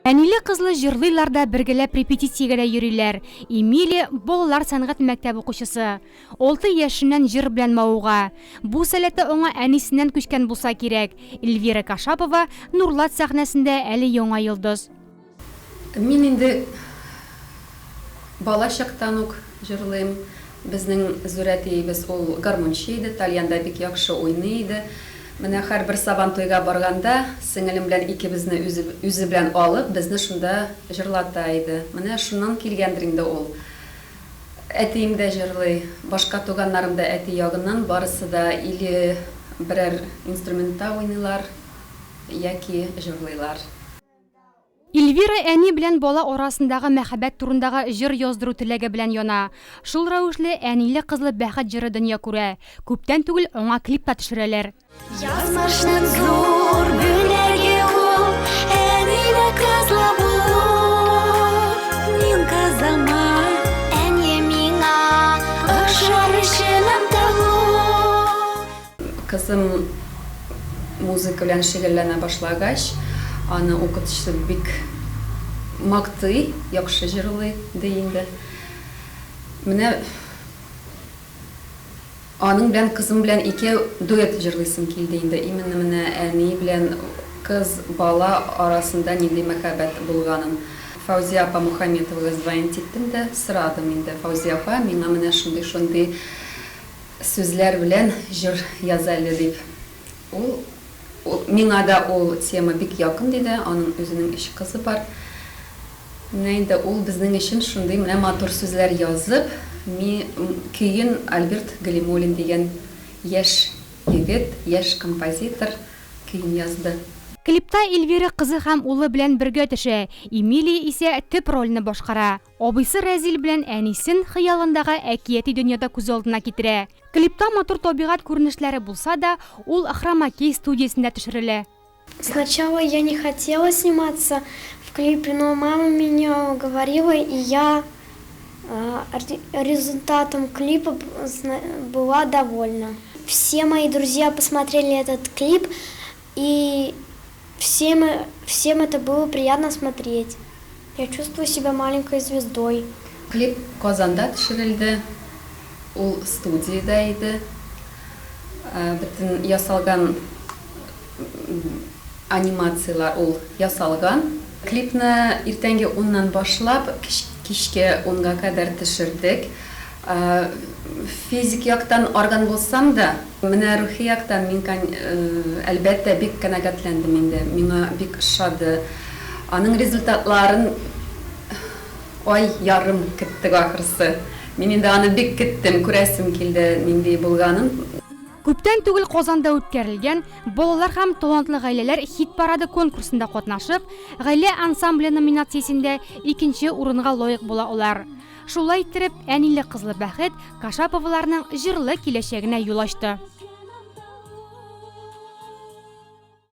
Әниле-кызлы җырлыйлар да, бергәләп репетициягә дә йөриләр. Эмилия, балалар сәнгать мәктәбе укучысы. Алты яшеннән җыр белән мавыга. Бу сәләте аңа әнисеннән күчкән булса кирәк. Эльвира Кашапова, Нурлат сәхнәсендә әле яңа йолдыз. Мин инде бала чактан ук җырлыйм. Безнең зур әтиебез ул гармунчы иде, тальянда бик яхшы уйный иде. Менә һәрбер Сабантуйга барганда, сеңелем белән икебезне үзе, үзе белән алып, безне шунда җырлата иде. Менә шуннан килгәндер инде ул. Әтием дә җырлый, башка туганнарым да әти ягыннан, барысы да или берәр инструментта уйныйлар, яки җырлыйлар. Эльвира әни белән бала арасындагы мәхәббәт турындагы җыр яздыру теләге белән яна. Шул рәвешле әниле-кызлы бәхет җыры дөнья күрә. Күптән түгел аңа клип та төшерәләр. Язмышның зур бүләге ул, әниле-кызлы булу. Мин кызыма, әни миңа охшар өчен омтылу. Кызым музыка белән шөгыльләнә башлагач, аны укытучысы бик мактый, яхшы җырлый, ди инде. Менә аның белән, кызым белән икәү дуэт җырлыйсым килде инде. Именно менә әни белән кыз бала арасында нинди мәхәббәт булганын. Фәүзия апа Мухаметовага звонить иттем дә, сорадым инде, Фәүзия апа, миңа менә шундый-шундый Сүзләр белән җыр яз әле, дип. Ул, миңа да ул тема бик якын, диде, аның үзенең өч кызы бар. Менә инде ул безнең өчен шундый менә матур сүзләр язып, ми, көен Альберт Галимуллин дигән яшь егет, яшь композитор көен язды. Клипта Эльвира кызы һәм улы белән бергә төшә, Эмилия исә төп рольне башкара. Абыйсы Рәзил белән әнисен хыялындагы әкияти дөньяда күз алдына китерә. Клипта матур табигать күренешләре булса да, ул хромакей студиясендә төшерелә. Сначала я не хотела сниматься в клипе, но мама меня уговорила, и я результатом клипа была довольна. Все мои друзья посмотрели этот клип, и всем, всем это было приятно смотреть. Я чувствую себя маленькой звездой. Клип Казанда төшерелде, ул студиядә иде. Бөтен ясалган анимацияләр ул ясалган. Клипны иртәнге уннан башлап кичке унга кадәр төшердек. Физик яктан арган булсам да, менә рухи яктан мин, әлбәттә, бик канәгатьләндем инде. Миңа бик ошады. Аның результатларын ай ярым көттек ахрысы. Мин инде аны бик көттем, күрәсем килде нинди булганын. Күптән түгел Казанда үткәрелгән Балалар һәм талантлы гаиләләр хит-парады конкурсында катнашып, Гаилә ансамбле номинациясендә икенче урынга лаек була алар. Шулай иттереп, әниле-кызлы бәхет Кашаповаларның җырлы киләчәгенә юл ачты.